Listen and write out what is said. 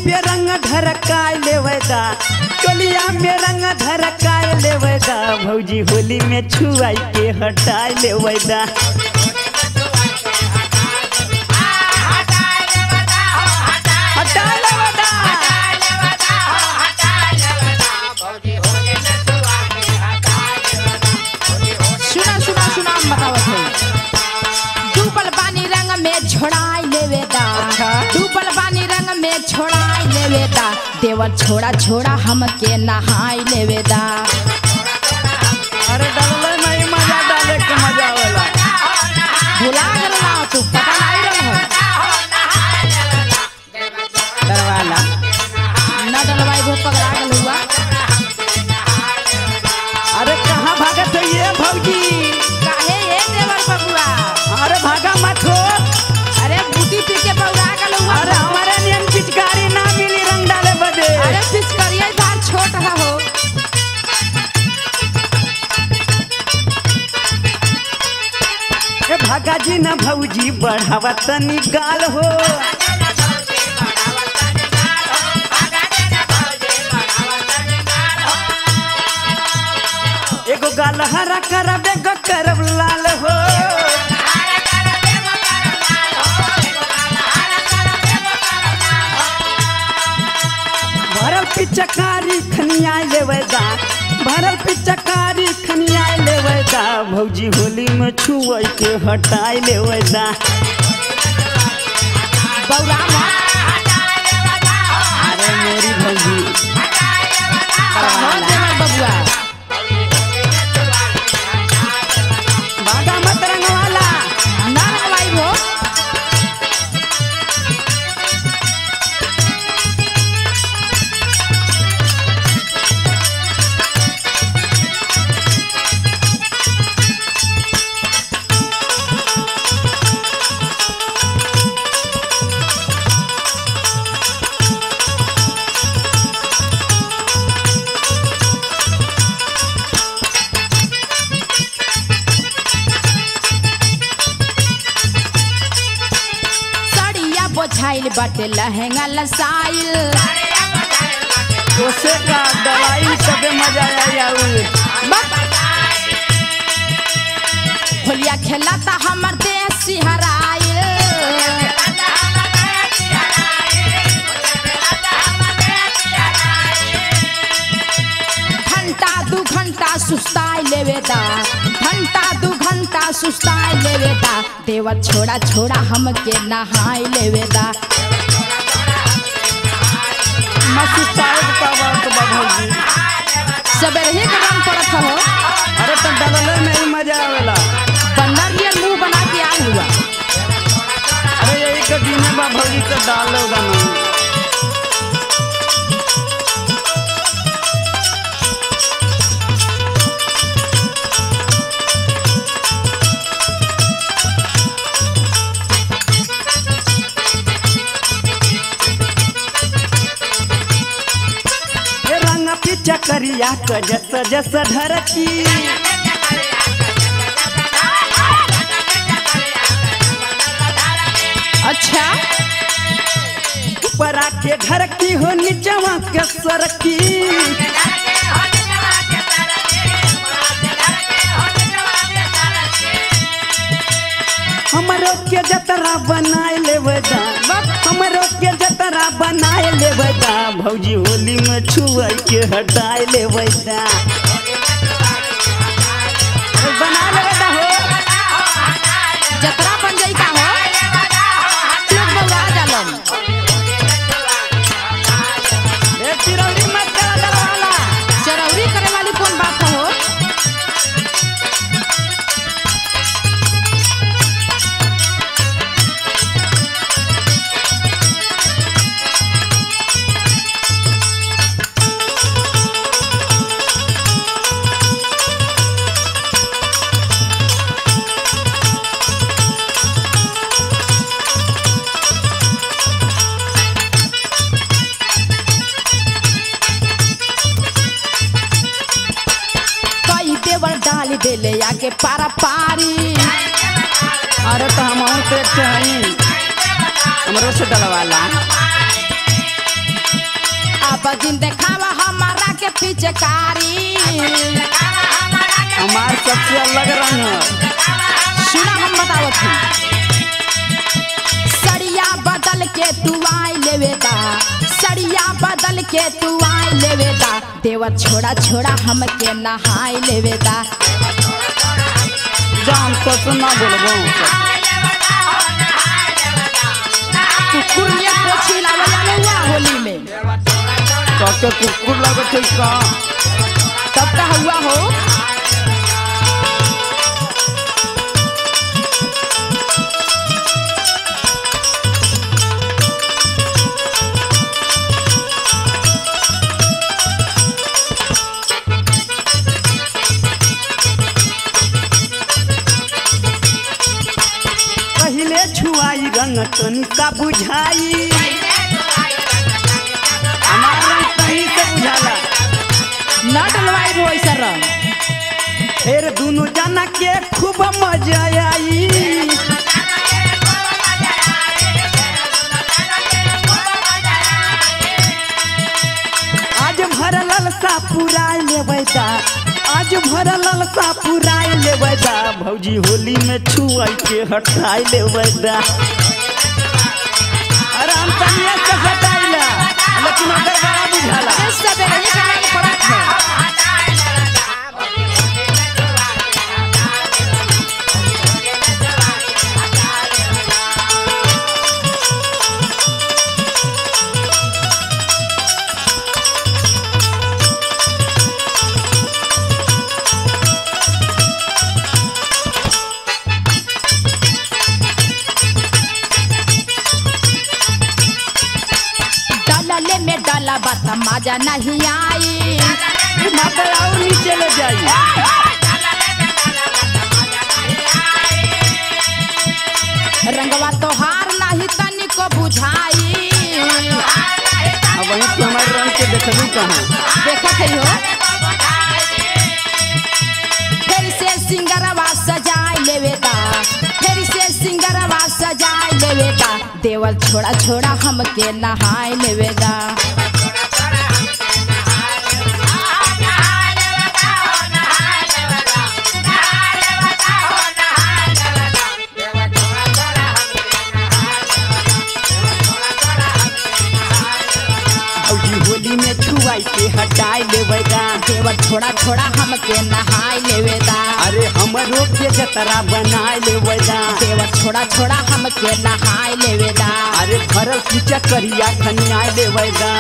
पे रंग ढरकाय लेवदा, चोलिया में रंग ढरकाय लेवदा, भौजी होली में छुआई के हटाय लेवदा। हटाय लेवदा। सुना सुना सुना हम बतावत है। डूबल बानी रंग में छोड़ाई लेवेदा। अच्छा। डूबल बानी रंग में छोड़ाई लेवेदा, देवर छोड़ा छोड़ा हमके नहाई लेवेदा। अरे डालले नहीं मजा, डाले के मजा आवेला। भुला गल ना तू, पता नहीं रहा। डलवाला न डलवाई वो पकड़ा गल हुआ। अरे कहाँ भागत हो ये भौजी? काहे ये देवर बबुआ? अरे भागा मत हो। अरे बूटी पी के पौरा गल हुआ। अरे हमारे नियन पिचकारी ना मिली रंग डाले बदे। अरे पिचकारिया धार छोट है हो। ए भागा जी ना भौजी बढ़ावा तनी गाल हो। एगो गाल हरा करब एगो करब लाल हो। भरल पिचकारी खनिया लेवदा, भरल पिचकारी खनिया लेवदा, भौजी होली में छुआई के हटाई लेवदा। बौरा मत। अरे मेरी भौजी हो देवर बबुआ। भागा मत रंगवाला। ना रंगवाई वो। साड़िया बोझाइल बाटे लहंगा लसाइल। उसे का दवाई सबे मजा आई आऊ। होलिया खेलता हमर देह सिहराइल। घंटा दू घंटा सुस्ताई लेवेदा, घंटा दू घंटा सुस्ताई लेवेदा, देवर छोड़ा छोड़ा हमके नहाई लेवेदा। मस्त का बात बा भौजी। सबेरे ही के रंग पड़त हो। अरे तो डालले में ही मजा आवेला। बंदर नियन मुंह बना के आल हुआ। अरे यही के दिन बा भौजी तो डाल लो गाना। ए रंग पिचकरिया क जस जस ढरकी। अच्छा। ऊपरा के ढरकी हो नीचवा के सरकी। हमरो के जतरा बनाए लेवदा, हमरो के जतरा बनाए लेवदा, भौजी होली में छुआई के हटाए लेवदा। बना लेवदा हो। जतरा बन जाई का हो? लोग बौरा जालन। ए चिरौरी मत करा डलवाला। चरौरी करे वाली कौन बात हो? डाल देले आके पारा पारी। अरे तो हम देखते हई, हमरो से डलवाला। अब दिन देखावा हमारा के पिचकारी। हमार सबसे अलग रंग है। सुना हम बतावत हूँ। सड़िया बदल के तू आई लेवेदा, सड़िया बदल के तू आई लेवेदा, देवर छोड़ा छोड़ा हमके नहाई लेवेदा। जाम तो सुना बोलबो। कुकुर ये पोछी लावला हुआ होली में। काके कुकुर लागत है का? तब का हुआ हो। पहले छुआई रंग तनिका बुझाई, हमार रंग तनी से बुझाला। न डलवाई वो ऐसा रंग। फिर दोनों जना के खूब मजा आई। आज भर ललसा पुराई लेबै दा, आज भर ललसा पुराई लेबै दा, भौजी होली में छुआई के हटाई लेबै दा। अरे हम तनिया से हटाइला, लेकिन ओकर बड़ा बुझाला। सबेरे ही करना पड़त है। डलले में डला बात मजा नहीं आई। माता और नीचे ले जाई। रंगवा तोहार नहीं तनिको बुझाई। अब वहीं से हमारे रंग के देखलू कहाँ? देखत है हो। फिर से सिंगरवा सजाई लेवेदा, फिर से सिंगरवा सजाई लेवेदा, देवल छोड़ा छोड़ा हमके नहाई लेवेदा। भौजी होली में छुआई के हटाई लेबै दा, देवर छोड़ा छोड़ा हमके नहाई लेवेदा। अरे हमरो के जतरा बनाई लेबै दा, देवर छोड़ा छोड़ा हमके नहाई लेवेदा। अरे भरल कीचा करिया खनियाई लेबै दा।